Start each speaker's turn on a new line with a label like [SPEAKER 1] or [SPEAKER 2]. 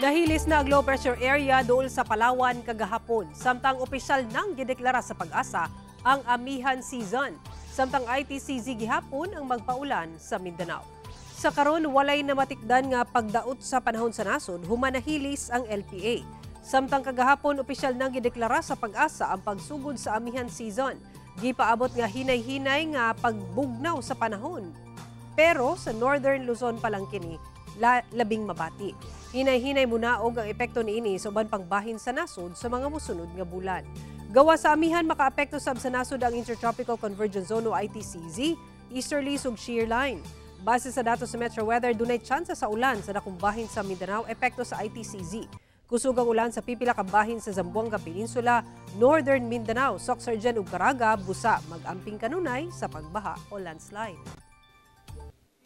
[SPEAKER 1] Nahilis na ang low pressure area dool sa Palawan kagahapon. Samtang opisyal nang gideklara sa Pag-asa ang amihan season. Samtang ITCZ gihapon ang magpaulan sa Mindanao. Sa karon, walay namatikdan nga pagdaot sa panahon sa nasod human nahilis ang LPA. Samtang kagahapon, opisyal nang gideklara sa Pag-asa ang pagsugod sa amihan season. Gipaabot nga hinay-hinay nga pagbugnaw sa panahon. Pero sa Northern Luzon pa lang kini labing mabati. Hinay-hinay munaog ang epekto niini sa uban pang bahin sa nasod sa mga mosunod nga bulan. Gawa sa amihan, makaapekto sab sa nasod ang Intertropical Convergence Zone o ITCZ, easterlies ug shear line. Base sa datos sa Metro Weather, dunay tsansa sa ulan sa dakong bahin sa Mindanao epekto sa ITCZ. Kusog ang ulan sa pipila ka bahin sa Zamboanga Peninsula, Northern Mindanao, Soccsksargen ug Caraga, busa mag-amping kanunay sa pagbaha o landslide.